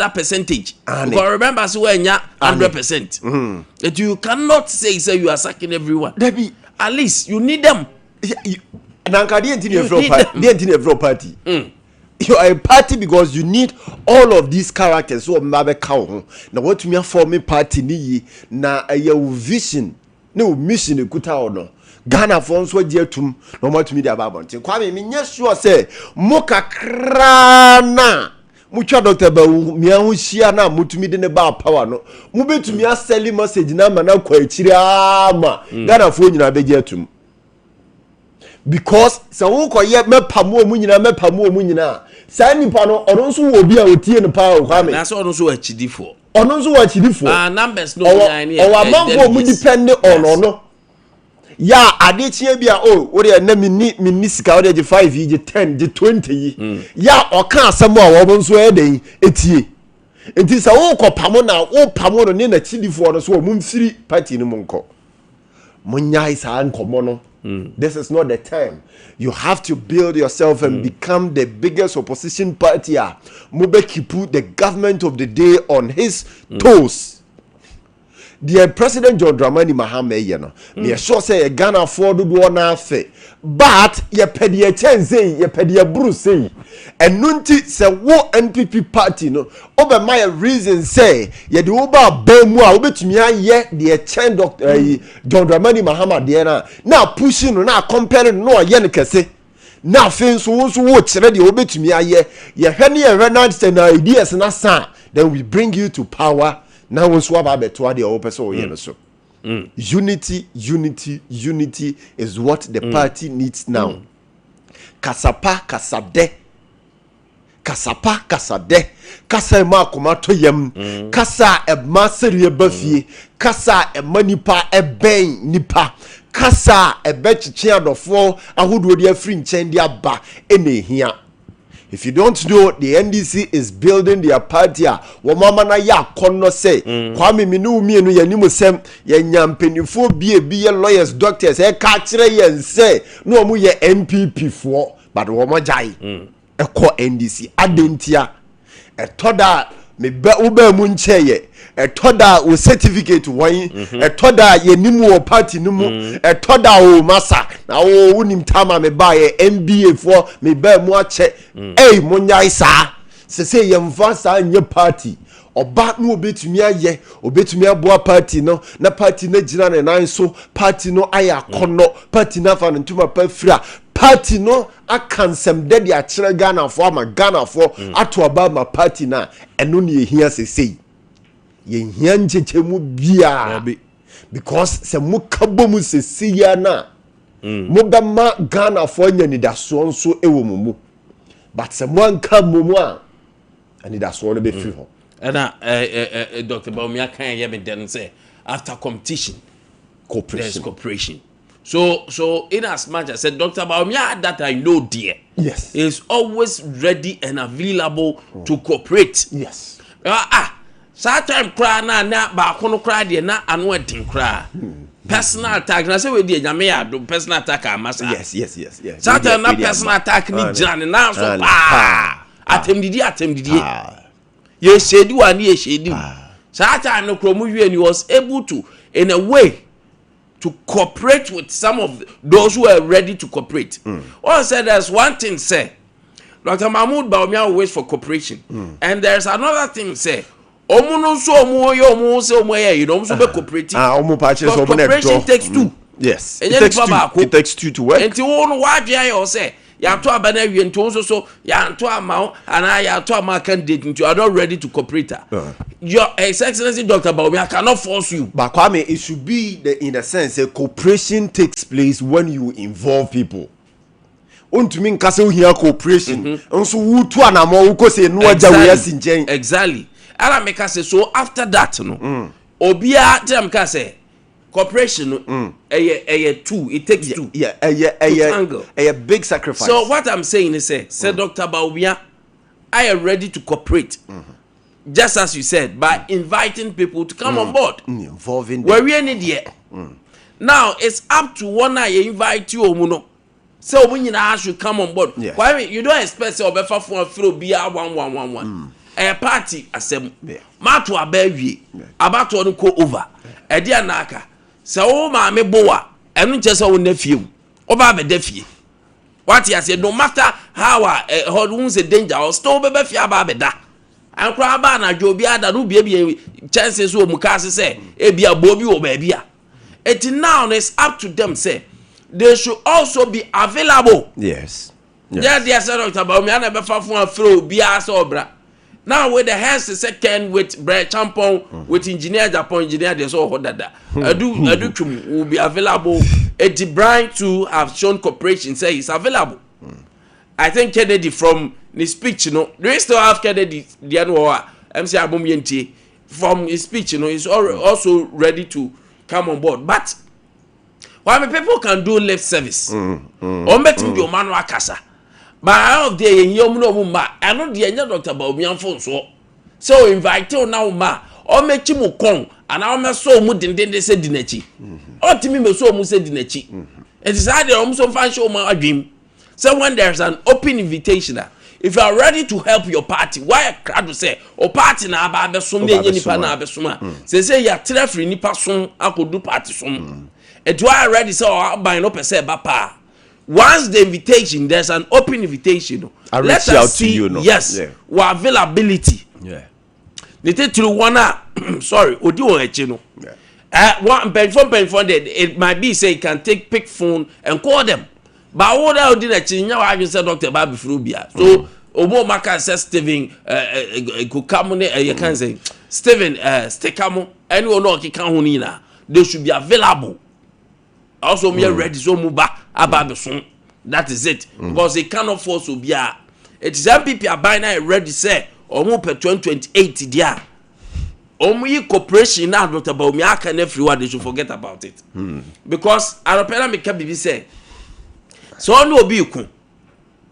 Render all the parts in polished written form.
That percentage. Ane. Because remember, sɛ wɔanya 100%. That you cannot say you are sacking everyone. Dabi. At least you need them. Na nka deɛ nti na You yɛfrɛ need party them. Deɛ nti na yɛfrɛ party? You are a party because you need all of these characters so wɔn ba bɛka wo ho na wɔatumi aform party ne yie, na ɛyɛ wo vision ne wo mission ekuta wo no, Ghanafoɔ nso agye atum na wɔn atumi de aba abɔnten. Kwame, mi nyɛ sure sɛ mo kakraa na motwa Dr Bawumia ho hyia na motumi de ne ba power no, mobɛtumi asell message na ama no akɔ akyire ama Ghanafoɔ nyinaa bɛgye atum, because sɛ wokɔyɛ mɛpam wɔ mu nyinaa, mɛpam wɔ mu nyinaa, saa nipa no, ɔno nso wɔ obi a otie no paa o, Kwame. Na sɛ ɔno nso wɔ akyidifoɔ. Ɔno nso wɔ akyidifoɔ. Ah, numbers no. Ɔwɔ Nyinaa ne yɛ ɔwɔ amanfoɔ a ɔmo depend on ɔno yà. Adekyea bi a o o deɛ, ɛnɛ mi ni sika, o deɛ gye 5 yi, gye 10, gye 20 yi yà, ɔka asɛm a wɔn nso yɛ den etie. Nti sɛ wokɔ pamo na wopamo no ne n'akyidifoɔ no so, wɔn mfiri party no mu nkɔ. Monyae saa nkɔmmɔ no. This is not the time. You have to build yourself and become the biggest opposition party a mobɛ keep the government of the day on his toes. Deɛ President John Dramani Mahama yɛ no, meyɛ sure sɛ yɛ Ghanafoɔ dodoɔ no afɛ, but yɛpɛ deɛ kyɛn sei, yɛpɛ deɛ buru sei. Ɛno nti sɛ wo NPP party no, wobɛma yɛ reason sɛ yɛde wo ba aban mu a, wobɛtumi ayɛ deɛ kyɛn Dr. John Dramani Mahama deɛ no a, na apush no na acompel no na ɔyɛ no kɛse, na afei nso wo nso wokyerɛ deɛ wobɛtumi ayɛ. Yɛhwɛ ne yɛhwɛ na sɛ na ideas na sa, then we bring you to power na wo nso aba abɛtoa deɛ wopɛ sɛ woyɛ no so. Unity, unity, unity is what the party needs now. Kasapa kasadɛ, kasapa kasadɛ, kasa ɛma akoma tɔ yam, kasa a ɛma sɛdeɛ ba fie, kasa a ɛma nipa ɛbɛn nipa, kasa a ɛbɛkyekye adɔfoɔ ahodoɔ de afiri nkyɛn de aba ɛna ehia. If you don't know, the NDC is building their party a wɔn ama na yɛ akɔnɔ sɛ Kwame, mi ne wo mmienu yɛn anim sɛm, yɛnya mpanimfoɔ bi ebi yɛ lawyers, doctors, ɛka kyerɛ yɛn sɛ na wɔn yɛ NPP foɔ, but wɔn agyae ɛkɔ NDC adentia. Ɛtɔ da a mebɛ wobɛɛ mu nkyɛn yɛ, ɛtɔ da a wo certificate wɔn, ɛtɔ da a yɛnim wɔ party no mu, ɛtɔ da a o masa na wo wonim tam a mebaa yɛ NBA foɔ, mebɛɛ mu akyɛ. Ɛy, monyae saa sese, yɛmfa saa nyɛ party. Ɔba na obetumi ayɛ, obetumi aboa party no na party no gyina ne nan so, party no ayɛ akɔnɔ, party no afa ne ntoma pa fira, party no aka nsɛm dɛ de akyerɛ Ghanafoɔ ama Ghanafoɔ ato aba ama party no a, ɛno ne yɛhia sesei. Yɛhia nkyekyɛmu biara, because sɛ moka bɔ mu sesei ya no a, mobɛma Ghanafoɔ anya anidasoɔ nso wɔ mo mu, but sɛ moanka mmɔ mu a, anidasoɔ no bɛfiri hɔ. Ɛna Dr Bawumia kan yɛ me dɛn sɛ after competition there's cooperation. Cooperation. So in as much as said Dr Bawumia that I know dear is always ready and available to cooperate. Ah, saa time koraa na baako no koraa deɛ, na ano ɛden koraa, personal attack na sɛ wei deɛ, Nyame yɛ adom, personal attack ama saa. Saa time na personal attack ni gyina ne nan so paa, atɛmdidie, atɛmdidie, yɛhyɛdi wa ne yɛhyɛdi wo. Saa time no kuro mu wie ni was able to, in a way, to cooperate with some of those who are ready to cooperate. One said there's one thing sɛ Dr Mahmood Bawumia will wait for cooperation, and there's another thing sɛ ɔmo no nso, ɔmo yɛ ɔmo sɛ ɔmo yɛ yi na ɔmo nso bɛ cooperate. Ah, ɔmo pa kyerɛ sɛ ɔmo na ɛdɔ. Cooperation takes two. Yes, it takes two. It takes two to work. Nti wo no wadwe ayɛ wɔ sɛ yàtɔ aba na awie, nti wo nso so yàtɔ ama wo anaa yàtɔ ama candidate, nti you are not ready to cooperate. Your His Excellency Dr Bawumia cannot force you. But Kwame, it should be in the sense that cooperation takes place when you involve people. Ontumi nka sɛ wohia cooperation nso wotu anammɔ wokɔ sɛ ɛnu agya wei asi nkyɛn. Exactly, ɛna meka sɛ so after that no, obiara kyerɛ meka sɛ cooperation no ɛyɛ two, it takes two Yeah, ɛyɛ to ɛyɛ tangle. Ɛyɛ big sacrifice. So what I'm saying is sɛ Dr Bawumia I am ready to cooperate, just as you said, by inviting people to come on board. Involving them. Wɔawie ne deɛ, now it's up to wɔn a yɛ invite you wɔn no sɛ wɔn nyinaa should come on board. Kwame, you don't expect sɛ ɔbɛfa phone afiri obiara one one one one. Ɛyɛ party asɛm. Mato aba awie, abatoɔ no kɔ over. Ɛde anaaka sɛ wo maame bo a, ɛno nkyɛ sɛ wo nna fie o, woba abɛda fie. Wate aseɛ? No matter how a ɛhɔ wohu sɛ danger ɔ, still wobɛba fie aba abɛda. Ankora aba anadwo, obi ada no, wobiebie kyɛnse so wɔ mu kaa se sɛ ebi aboɔ bi wɔ baabi a. Eti now no, it's up to them sɛ they should also be available. Yɛ deɛ sɛ Dr Bawumia na ɛbɛfa fo afrɛ obiara sɛ ɔbra. Now with the heads sɛ Ken, with Brɛ Champon, with Engineer Japan, Engineer deɛ sɛ ɔwɔ hɔ dada, Adu Adu Twum will be available. Eti Brian too have shown cooperation say he's available. I think Kennedy, from the speech no, do we still have Kennedy deɛ no wɔ hɔ a mc abom yɛn tie? From his speech he's also ready to come on board. But why people can do lip service, wɔn bɛtumi de wɔn ano akasa, but out of there yɛn yɛn mu na wɔn mma ɛno deɛ, nyɛ Dr Bawumia mfonsoɔ sɛ o invite o na wɔn mma ɔmɛkyi mu kɔn anaa ɔmɛsɔ wɔn dendenden sɛ di n'akyi. Ɔtumi mɛsɔ wɔn sɛ di n'akyi. Eti saa deɛ, wɔn nso nfa nhyɛ wɔn adwene sɛ when there is an open invitation a, if you are ready to help your party, why krado sɛ o party na aba abɛsom ne enye nipa na abɛsom a, sese yɛatrɛ firi nipa som akɔdu party som. Etu why ready sɛ ɔaban no pɛ sɛ ɛba paa, once the invitation, there's an open invitation no, I let reach out us to see you, no. Yes, wɔ availability ne titiri wɔn a, sorry, odi wɔn akyi no. One mpanyinfoɔ de, it might be say you can take pick phone and call them, but wo da odi n'akyi nya wa adwene sɛ doctor ba abɛfiri obi a so omo ma ka sɛ Stephen Koka mu ne ɛyɛ kan sɛ Stephen Stika mu ɛne wɔn a ɔkeka ho no nyinaa, they should be available also. Mo yɛ ready so mo ba aba abɛso. That is it, because they cannot force obiara. It is NPP aban na yɛ ready sɛ ɔmo pɛ 2028 deɛ a, ɔmo yi cooperation na Dr Bawumia aka na afiri hɔ a, they should forget about it, because arɔpɛ na meka biribi sɛ ɔne obi ko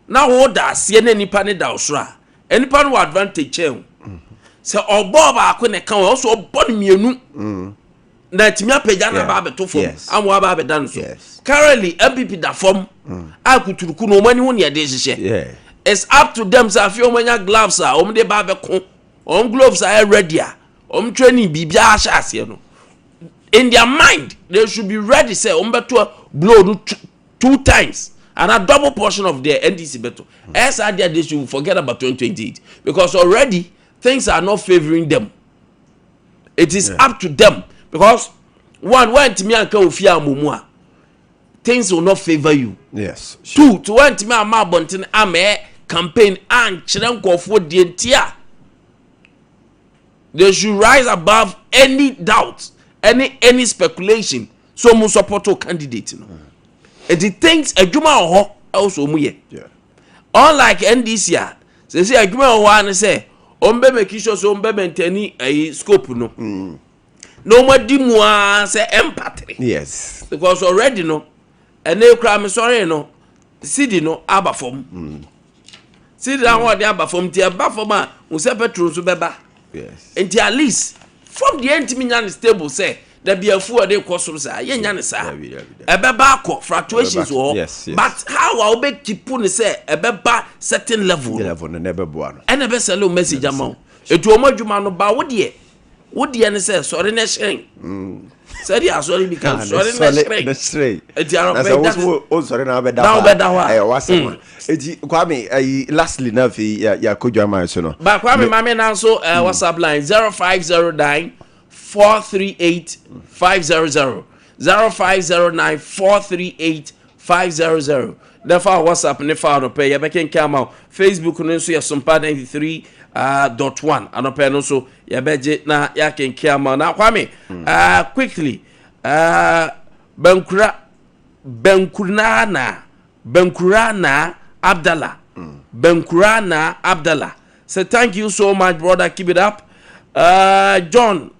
na wo da aseɛ na nipa ne da ɔsoro a, nipa no wɔ advantage kyɛn o. Sɛ ɔbɔɔ baako na ɛka wɔn, ɔsɔ ɔbɔ no mmienu na tumi apagya na aba abɛto fam ama waba abɛda no so. Currently NPP da fam a kuturuku no wɔn ani ho nea ɛde hyehyɛ. It's up to them sɛ afei wɔn anya gloves a wɔn de ba abɛko, wɔn gloves a ɛyɛ ready a wɔn training biribiara ahyɛ aseɛ no, in their mind they should be ready sɛ wɔn bɛto blow no two times and a double portion of their NDC bɛto. Ɛyɛ saa deɛ, they should forget about 2028 because already things are not favouring them. It is up to them because one, wɔntumi anka ofie amomu a, things will not favour you. Two, to wɔntumi ama abɔnten ama ɛ campaign ankyerɛ nkɔfoɔ deɛ nti a they should rise above any doubt, any speculation so ɔmo support o candidate no. Eti things adwuma wɔ hɔ ɛwɔ so ɔmo yɛ. Unlike NDC a sese adwuma wɔ hɔ a ne sɛ ɔmo bɛ make sure so ɔmo bɛ maintain ɛyi scope no na ɔmo adi mu aa sɛ ɛmpatre. Because already no, ɛnɛ kura mi sɔre no, cedi no aba fam, cedi no ahoɔden aba fam, nti ɛba fam a n petrol nso bɛba. Nti at least fam deɛ, ntumi nya ne stable sɛ dabi afu a ɔde kɔ soro saa, yɛnya ne saa. Dabi, dabi, dabi. Ɛbɛba akɔ fluctuations wɔ hɔ. But how a wobɛ keep ne sɛ ɛbɛba certain level no, level no na ɛbɛboa no. Ɛna ɛbɛsɛlɛ o message ama wo. Etu wɔn adwuma no ba, wo deɛ, wo deɛ ne sɛ sɔre ne hyerɛn sɛdeɛ asɔre bi ka, sɔre ne hyerɛn. Ne hyerɛn. Eti arɔpɛ na sɛ wo sɔre na wabɛda Na wobɛda hɔ a. Ɛyɛ wasɛm a. Eti Kwame, ayi, lastly na afei yɛakɔ dwaman so no. Ba Kwame, maame na nso WhatsApp line 0509 438 500, 0509 438 500. Na fa WhatsApp ne fa anɔpɛ yɛbɛkenkan ama wo. Facebook no nso yɛ Sompa 93.1. Anɔpɛ no nso yɛbɛgye na yɛakenkan ama wo. Na Kwame, quickly, Bankura Bankura na Bankura na Abdallah, Bankura na Abdallah say thank you so much, brother, keep it up. John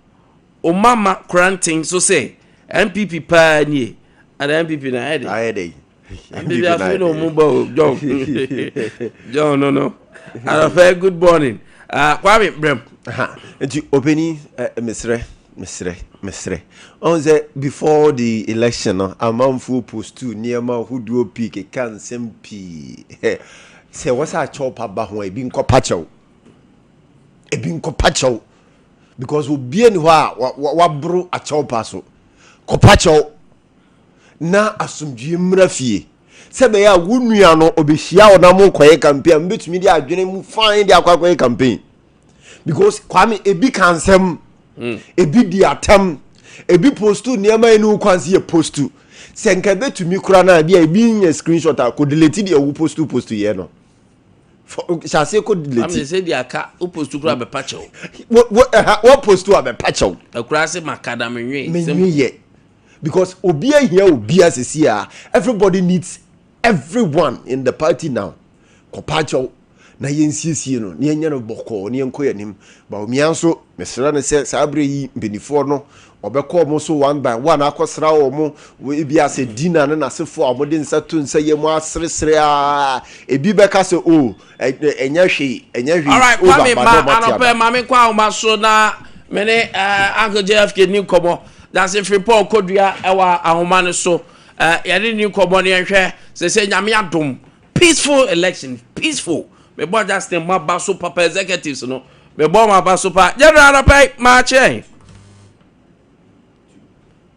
Omama Kranting so say NPP paa nie ana NPP na ɛde ayɛ dɛ. NPP afei na ɔmu ba o. John, John no anɔpɛ, good morning. Kwame Brem. Aha. Nti opani, mesrɛ mesrɛ mesrɛ, ɔn sɛ before the election no, amanfoɔ post nneɛma ahodoɔ pii, keka nsɛm pii sɛ wɔ sɛ akyɛw pa ba ho a, ebi nkɔ pa kyɛw. Ebi nkɔpa kyɛw because obi ni hɔ a waboro akyɛw pa so. Kɔpa kyɛw na asomdwie mmra fie sɛ bɛyɛ a wo nua no ɔbɛhyia wo na mo kɔyɛ campaign a mobɛtumi de adwene mu fine de akɔ akɔyɛ campaign because Kwame, ebi ka nsɛm, ebi di atam, ebi post nneɛma yi ne wo kwan sɛ yɛ post. Sɛ nka ebɛtumi kora no a, bi a ebi nya screenshot a, kò delete deɛ wo post post yɛ no, hyɛ aseɛ kɔ Am delete. Sɛ deɛ aka wo post kora bɛpa kyɛw. Wo ɛha wɔ post a, bɛpa kyɛw. Akura se makada menwe. Menwi yɛ because obi ahia obi asesi a, everybody needs everyone in the party now. Kɔpa kyɛw na yɛnsiesie no na yɛnyɛ no bɔkɔɔ na yɛnkɔ yɛn anim. Bawumia nso, mesrɛ no sɛ saa berɛ yi mpanimfoɔ no ɔbɛkɔ ɔmo so one by one akɔsra wɔn ebi asɛ dina ne n'asefoɔ a wɔde nsa to nsa yɛ mu aseresere a, ebi bɛka sɛ o ɛnyɛ hwee, ɛnyɛ hwee. Alright. Over, Kwame ba ma na ɔmo ate aba. Anɔpɛ maame nkɔ ahoma so na mene Uncle JFK ni nkɔmmɔ dase firi Paul Kodua ɛwɔ ahoma no so. Yɛne ni nkɔmmɔ no, yɛnhwɛ sɛ Nyame adom, peaceful election, peaceful. Mebɔ Justin mo aba so papa, executives no mebɔ mo aba so pa. General, anɔpɛ maakyɛ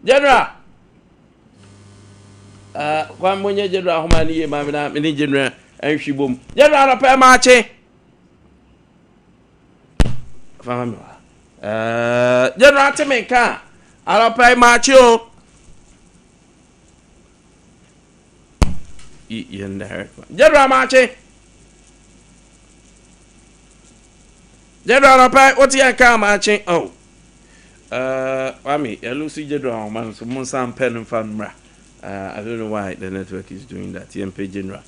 General. Kwame, monyɛ General ahoma no yie ma me na mene General nhwi bom. General, anɔpɛ maakye. Fama mi wa General te me nka, anɔpɛ maakye o. Yɛn dɛ General maakye. General, anɔpɛ wote yɛn ka, maakye o. Kwame, yɛlose General ahoma no so, mo nsa mpɛ no mfa mmra. I don't know why the network is doing that. Yɛmpɛ General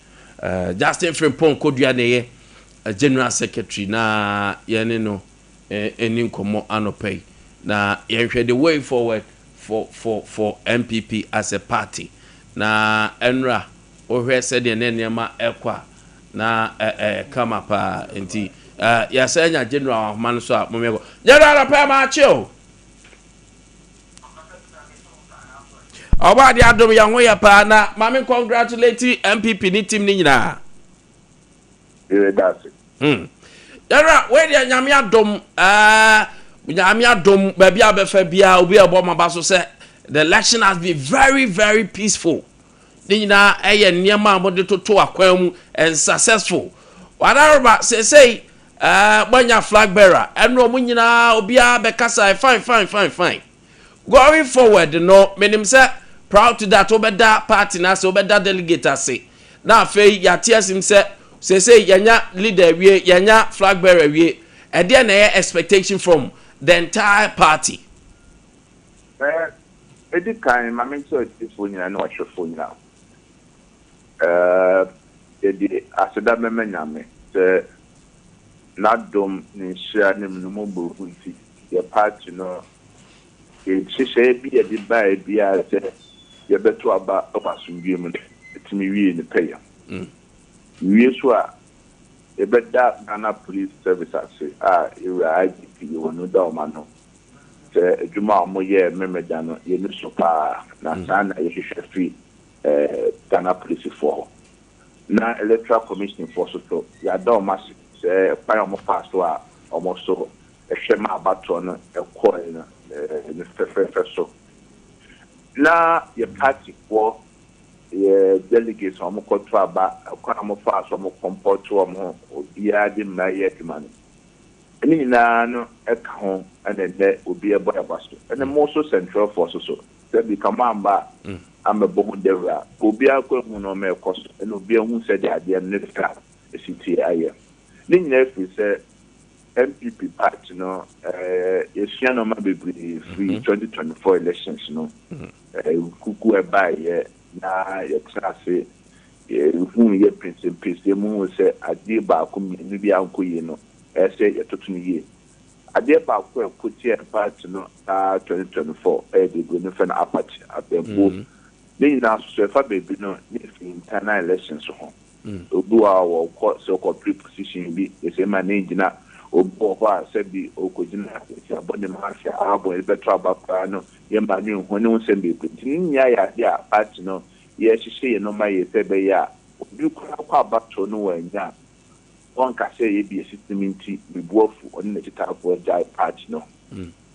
Justin Frimpong Kodua na ɛyɛ General Secretary na yɛne no ɛni nkɔmmɔ anɔpa yi na yɛnhwɛ the way forward for NPP as a party. Na ɛnra wohwɛ sɛdeɛ ne nneɛma ɛkɔ a na ɛ ɛ kama paa, nti yɛsɛ nya General ahoma no so a, momyɛkɔ. General, anɔpa maakye o. Ɔbɔ ade adom yɛn ho yɛ paa na maame congratulate NPP ne team ne nyinaa. Yɛrɛ da ase. Yɛrɛ wei deɛ, Nyame adom, Nyame adom, baabi a bɛfa biara obi a ɛbɔ ma ba so sɛ the election has been very very peaceful. Ne nyinaa ɛyɛ nneɛma a wɔde toto akwan mu and successful. Wadareba seesei moanya flag bearer, ɛno ɔmo nyinaa obiara bɛkasa fine fine fine fine. Going forward no, menim sɛ proud to that wobɛda party no ase, wobɛda delegate ase, na afei yɛate asim sɛ seesei yɛnya leader awie, yɛnya flag bearer awie. Ɛdeɛ na ɛyɛ expectation from the entire party? Ɛ edi kan, maame nkyɛn ɔtiefoɔ nyinaa ne ɔhwɛfoɔ nyinaa, yɛde aseda bɛmɛ Nyame sɛ n'adom ne nhyira ne mmɔborɔhu nti yɛ party no nhyehyɛeɛ bi yɛde baeɛ biara sɛ yɛbɛto aba wɔ asomdwie mu no, ɛtumi wie ne pɛyɛ wie so a, yɛbɛda Ghana Police Service ase a ewura IGP yɛwɔ no da ɔma no sɛ adwuma a wɔyɛɛ Memeda no, yɛni so paa na saa na yɛhwehwɛ firi Ghana polisifoɔ hɔ. Na Electoral Commission foɔ so so yɛada wɔn ase sɛ kwan a wɔfa so a wɔn so ɛhwɛ ma abatoɔ no ɛkɔɛ no ne fɛfɛɛfɛ so. Na yɛ partyfoɔ, yɛ delegates a wɔkɔto aba, kwan a wɔfa so a wɔn comport wɔn ho, obiara de mmara yɛ adwuma no, ɛne nyinaa no ɛka ho ɛna ɛnɛ obi ɛbɔ ɛbɔ so. Ɛna mo nso sɛntwerɛfoɔ so so sɛbi kama amba amɛbɔ ho dawura ka obiara kɔ ehu na ɔma ɛkɔ so, ɛna obiara hu sɛdeɛ adeɛ no ne fɛ a esi tie ayɛ ne nyinaa firi sɛ NPP party no yɛsua nneɛma bebree firi 2024 elections no. Kuku ɛbaayɛ na yɛtena ase yɛhu yɛ pɛnsɛmpɛnsɛ mu hu sɛ adeɛ baako mmienu bi ankɔ yie no, ɛyɛ sɛ yɛtoto no yie. Adeɛ baako a ɛkɔ tia party no saa 2024 ɛyɛ bebree no fɛ no apathy, abɛnbuo. Ne nyinaa nso so ɛfa beebi no ne fi internal elections ho. Obi wɔ a wɔkɔ sɛ ɔkɔ pre position bi yɛsɛ ma ne gyina, obi wɔ hɔ a sɛbi ɔkɔgyina yɛsɛ abɔ ne mu ahwɛ abɔ yɛde bɛto aba koraa no, yɛma ne ho ne ho nsɛm bebree. Nti ne nyinaa yɛ adeɛ a party no yɛhyehyɛ yɛn nneɛma yɛ sɛ ɛbɛyɛ a obi koraa kɔ abatoɔ no wɔ anya. Ɔnka sɛ ɛyɛ bi asisim nti me bo afu ɔne n'akyitaafoɔ agyae party no.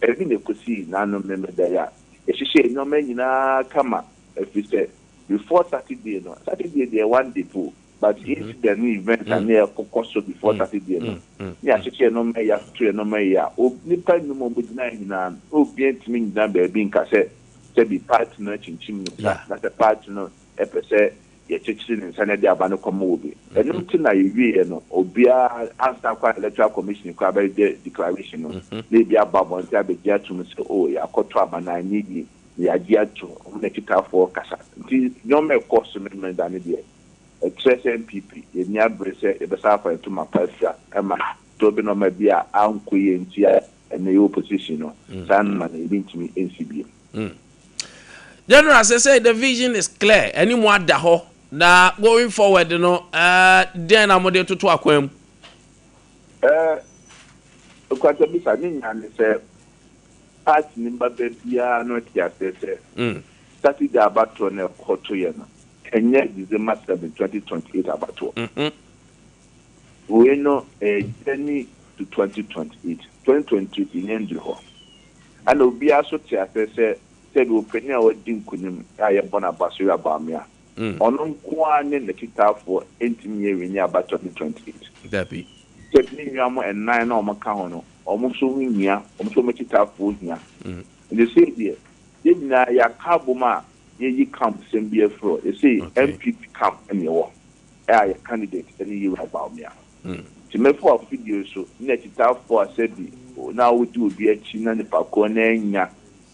Ɛno na ɛkɔsii n'ano Memeda yi a yɛhyehyɛɛ nnoɔma nyinaa kama ɛfiri sɛ before Saturday no, Saturday deɛ one day po but incident ne events a na ɛkokɔ so before Saturday no na yɛahyehyɛ nnoɔma yi atoto yɛn nnoɔma yi a nnipa nnum a wɔgyinaeɛ nyinaa no na obiara ntumi nnyina baabi nka sɛ sɛbi party no akyinkyim ne nsa na sɛ party no pɛ sɛ yɛkyekyere ne nsa na yɛde aba no kɔma obi. Ɛno nti na yɛwieɛ no, obiara ansa koraa na Electoral Commission koraa bɛyɛ declaration no, na ebi aba abɔnten abɛgye atom sɛ oh, yɛakɔto aba no anyɛ yie, na yɛagye atom, wɔn na akyitaafoɔ kasa. Nti nneɛma a ɛkɔɔ so Memeneda no deɛ, ɛkyerɛ sɛ NPP, yɛn ani abere sɛ yɛbɛsan afa yɛn ntoma pa afira ma toɔ bi nneɛma bi a ankɔ yie nti a ɛnnɛ yɛwɔ opposition no, saa nneɛma no ebi ntumi nsi bio. General sɛ sɛ the vision is clear, ɛne mu ada hɔ na going forward no, dɛn na mode toto akwan mu? Nkwanta bisa ne nyinaa ne sɛ party ne ba ba biara no te aseɛ sɛ Saturday abatoɔ no ɛkɔtoyɛ no ɛnyɛ December 7, 2028 abatoɔ. Wei no ɛyɛ journey to 2028. 2028 yɛnyɛ nduru hɔ. Ɛna obiara nso te aseɛ sɛ sɛbi ɔpanin a wadi nkunim a yɛbɔ no aba so yɛ Bawumia. Ɔno nko ara ne n'akyitaafoɔ ntumi nyɛ winni aba 2028. Dabi. Sɛbi ne nnuam nnan na wɔka ho no, wɔn nso ho hia, wɔn nso wɔn akyitaafoɔ hia. Nti sei deɛ, yɛn nyinaa yɛaka abom a yɛyi camp sɛm bi afiri hɔ. Yɛsei NPP camp na ɛwɔ a yɛ candidate ne Yewura Bawumia. Nti mɛfa afidie so ne akyitaafoɔ a sɛbi na wodi obi akyi na nipa korɔ no annya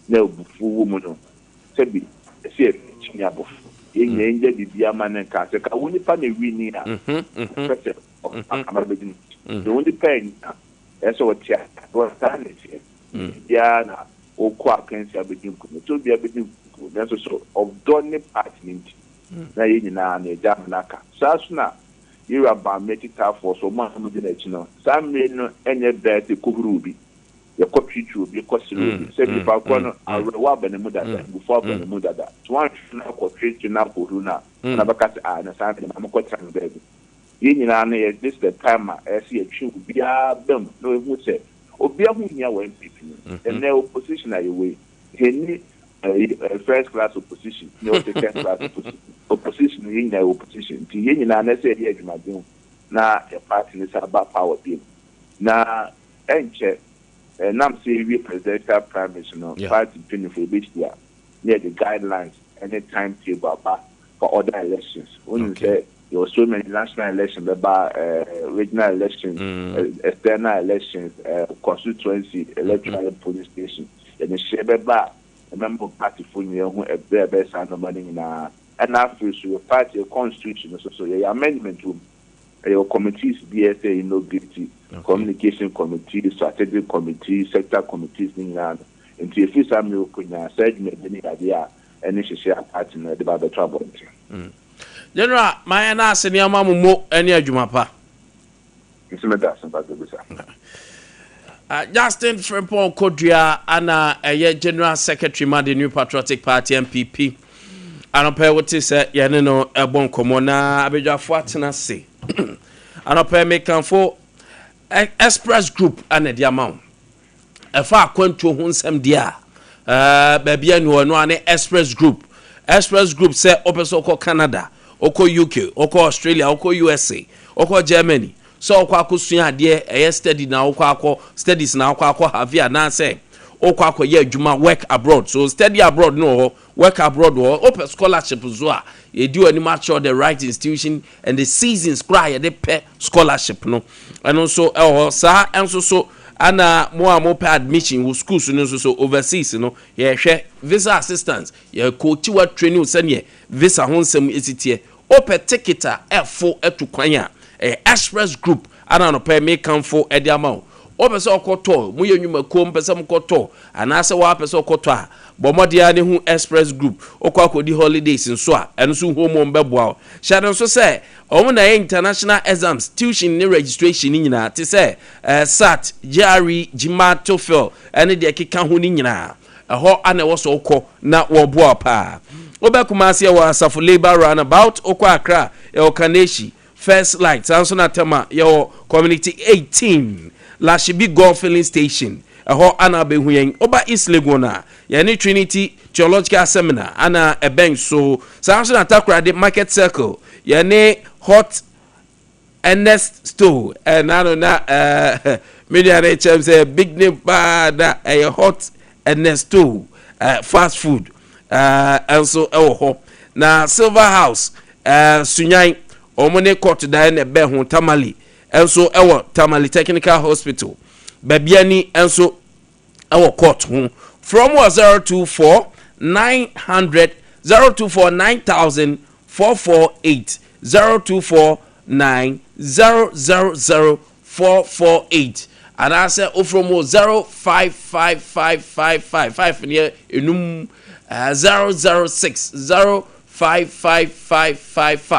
na abufuo wɔ mu no, sɛbi ɛsɛ yɛtwe ne abɔfo. Yɛn nyinaa yɛngya biribiara ma no nka. Sɛ ka wo nipa na ɛwini a, ɔpɛ sɛ ɔkama bɛdi n'akyi. Sɛ wo nipa annya a, ɛsɛ sɛ ɔte ase. Because saa na ɛteɛ. Biribiara na wokɔ akansi abɛdi nkonim. Ɛsɛ obiara bɛdi nkonim. Nanso so ɔdɔ ne party no nti na yɛn nyinaa no yɛgya ama no aka. Saa nso na Yewura Bawumia akyitaafoɔ so, wɔn a wɔdi n'akyi no, saa mmerɛ no nyɛ berɛ sɛ yɛkɔhuru obi, yɛkɔtwitwi obi, yɛkɔsere obi. Sɛ nipa korɔ no, awerɛhoɔ aba ne mu dada, abufuo aba ne mu dada. Nti woanhwɛ no akɔtwetwe no akɔhuru no a, ɔno bɛka sɛ, ah, na saa mmerɛ ma mekɔtena me baabi. Yɛn nyinaa no, yɛ, this is the time a ɛyɛ sɛ yɛtwe obiara ba mu na ɔhu sɛ obiara ho hia wɔ NPP no mu. Ɛnnɛ opposition a yɛwɔ yi, yɛnni first class opposition ne yɛwɔ second class opposition. Opposition no, yɛn nyinaa yɛwɔ opposition. Nti yɛn nyinaa no, ɛsɛ sɛ yɛyɛ adwumaden na yɛn party no san ba power bio. Na ɛnkyɛ, ɛnam sɛ yɛwie presidential primaries no, party mpanyinfoɔ yɛbɛhyia na yɛde guidelines ne time table aba for other elections. Wonim sɛ yɛwɔ so many national election bɛba, regional elections, external elections, constituency, electoral polling station. Yɛde hyɛ bɛba a ɛbɛma partyfoɔ nyinaa hu ɛberɛ a ɛbɛyɛ saa nneɛma no nyinaa. Ɛna afei so yɛ party yɛ constitution no so so yɛyɛ amendment wɔ mu. Ɛyɛ committees bi a ɛsɛ inaugurate, communication committee, strategic committee, sector committees ne nyinaa no. Nti efiri saa mmerɛ kɔ nyinaa saa dwumadie no yɛ adeɛ a ɛne hyehyɛ a party no ɛde ba abɛto abɔnten. General, mayɛ no ase nneɛma mo mo ne adwuma pa. Nso meda ase mpatɛ bisa. Justin Frimpong Kodua ana ɛyɛ General Secretary ma the New Patriotic Party, NPP. Anɔpɛ wote sɛ yɛne no ɛbɔ nkɔmmɔ na abadwafo atena ase. Anɔpɛ mekamfo Express Group ana ɛde ama wo. Ɛfa akwantuo ho nsɛm deɛ a, baabi a ɛnu ɔno ane Express Group. Express Group sɛ wopɛ sɛ wokɔ Canada, wokɔ UK, wokɔ Australia, wokɔ USA, wokɔ Germany, sɛ wokɔ akɔsua adeɛ, ɛyɛ study na wokɔ akɔ studies na wokɔ akɔ have anaasɛ wokɔ akɔyɛ adwuma, work abroad. So study abroad no wɔ hɔ, work abroad wɔ hɔ. Wopɛ scholarship nso a, yɛdi w'anim akyerɛw the right institution and the seasons koraa yɛde pɛ scholarship no, ɛno nso ɛwɔ hɔ. Saa nso so ana mo a mopɛ admission wɔ schools no nso so overseas no, yɛhwɛ visa assistance, yɛkɔkyi wa training sɛneɛ visa ho nsɛm esi teɛ. Wopɛ ticket a ɛfo ɛto kwan a, ɛyɛ Express Group ana anɔpɛ mekamfo ɛde ama wo. Wopɛ sɛ ɔkɔtɔ, moyɛ nnwumakuo mpɛ sɛ mokɔtɔ anaasɛ wɔapɛ sɛ ɔkɔtɔ a, bɔ mmɔden a ne ho Express Group. Wokɔ akɔdi holidays nso a, ɛno nso ho mu bɛboa wo. Hyɛ no nso sɛ ɔmo na ɛyɛ international exams, tuition ne registration ne nyinaa te sɛ SAT, GRE, GMAT, TOEFL ɛne deɛ ɛkeka ho ne nyinaa. Ɛhɔ ana ɛwɔ sɛ wokɔ na wɔboa wo paa. Wobɛ Kumase, ɛwɔ Asafo Labour Roundabout. Wokɔ Accra, ɛwɔ Kaneshie. First Light. Saa nso na Tema yɛwɔ Community 18, Lashibi Golf Filling Station, ɛhɔ ana abɛhu yɛn. Ɔba East Legon a, yɛne Trinity Theological Seminar ana ɛbɛn so. Saa nso na Takoradi Market Circle, yɛne Hot Ernest Store ɛna no na me nua no kyɛm sɛ big name paa na ɛyɛ Hot Ernest Store fast food ɛnso ɛwɔ hɔ. Na Silver House Sunyan, wɔn ne court dan na ɛbɛn ho. Tamale ɛnso ɛwɔ Tamale Technical Hospital, Baabiani nso ɛwɔ court ho. From wɔ 024 900, 024 9448, 0249000448, anaasɛ ofuro mu 055555 5 neɛ enum 006 055555.